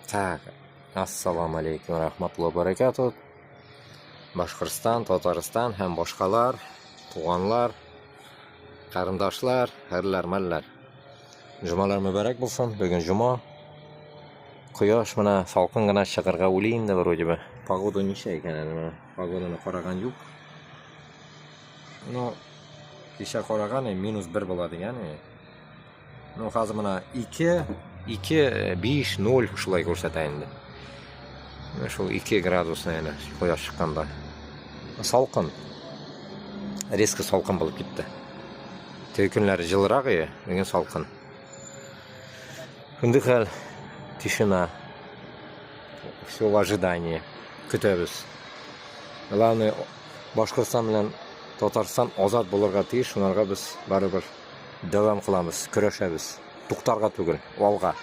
Так, ассаламу алейкум рахматулла баракату. Башҡортостан, Татарстан һәм башҡалар, туғанлар, ҡарындашлар, хәлләр, мәлләр. Жомалар мөбәрәк булһын. Бөгөн жума. Ҡояш менә һалҡын ғына сығырға уйлай инде вроде бы. Погода нисә икән әле менә. Погоданы ҡараған юҡ. Ну, кисә ҡараған -1 була тигән. Ну, хәҙер менә 2, 2, 5, 0 шулай күрһәтә инде. Менә шул 2 градус, наверное, ҡояш сыҡҡанда. Һалҡын. Резко һалҡын булып китте. Теге көннәре йылыраҡ ине, бөгөн һалҡын. Шундай хәл, тишина. Все в ожидании. Көтәбеҙ. Главное, Башҡортостан менән Татарстан азат булырға тейеш, шуларға беҙ барыбер дауам ҡыламыҙ, көрәшәбеҙ. Туҡтарға түгел, алға.